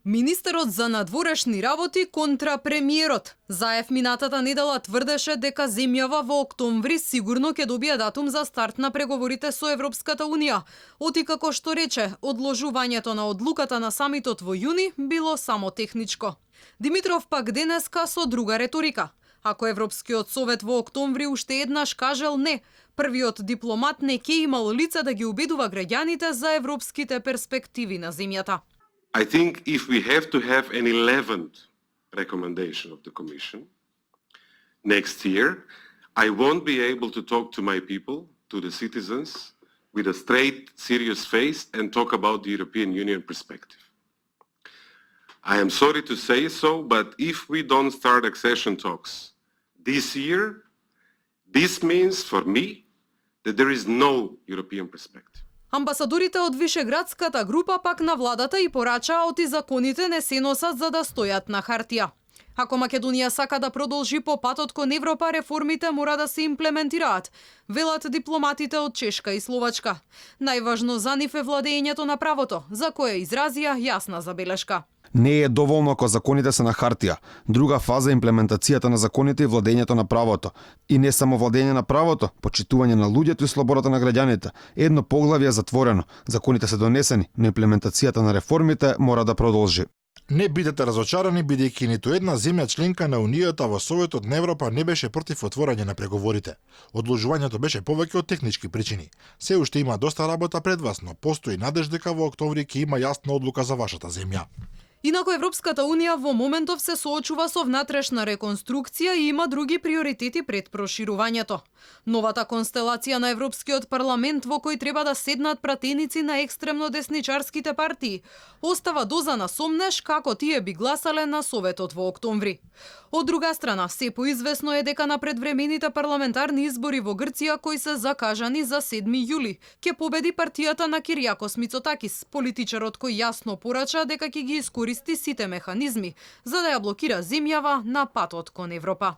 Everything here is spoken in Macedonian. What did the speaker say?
Министерот за надворешни работи контра премиерот. Заев минатата недела тврдеше дека земјава во октомври сигурно ќе добие датум за старт на преговорите со Европската Унија. Оти како што рече, одложувањето на одлуката на самитот во јуни било само техничко. Димитров пак денеска со друга реторика. Ако Европскиот совет во октомври уште еднаш кажел не, првиот дипломат не ќе имал лице да ги убедува граѓаните за европските перспективи на земјата. I think if we have to have an 11th recommendation of the Commission next year, I won't be able to talk to my people, to the citizens, with a straight, serious face and talk about the European Union perspective. I am sorry to say so, but if we don't start accession talks this year, this means for me that there is no European perspective. Амбасадорите од Вишеградската група пак на владата и порачаа оти законите не се носат за да стојат на хартија. Ако Македонија сака да продолжи по патот кон Европа, реформите мора да се имплементираат, велат дипломатите од Чешка и Словачка. Најважно за нив е владењето на правото, за кое изразија јасна забелешка. Не е доволно ако законите се на хартија. Друга фаза е имплементацијата на законите и владењето на правото. И не само владење на правото, почитување на луѓето и слободата на граѓаните. Едно поглавје е затворено. Законите се донесени, но имплементацијата на реформите мора да продолжи. Не бидете разочарани, бидејќи ниту една земја членка на Унијата во Советот на Европа не беше против отворање на преговорите. Одложувањето беше повеќе од технички причини. Се уште има доста работа пред вас, но постои надеж дека во октомври ќе има јасна одлука за вашата земја. Инаку Европската Унија во моментов се соочува со внатрешна реконструкција и има други приоритети пред проширувањето. Новата констелација на Европскиот парламент во кој треба да седнат пратеници на екстремно десничарските партии остава доза на сомнеш како тие би гласале на Советот во октомври. Од друга страна, се поизвестно е дека на предвремените парламентарни избори во Грција кои се закажани за 7 јули, ќе победи партијата на Киријакос Мицотакис, политичарот кој јасно порача дека ќе ги искористи сите механизми за да ја блокира земјава на патот кон Европа.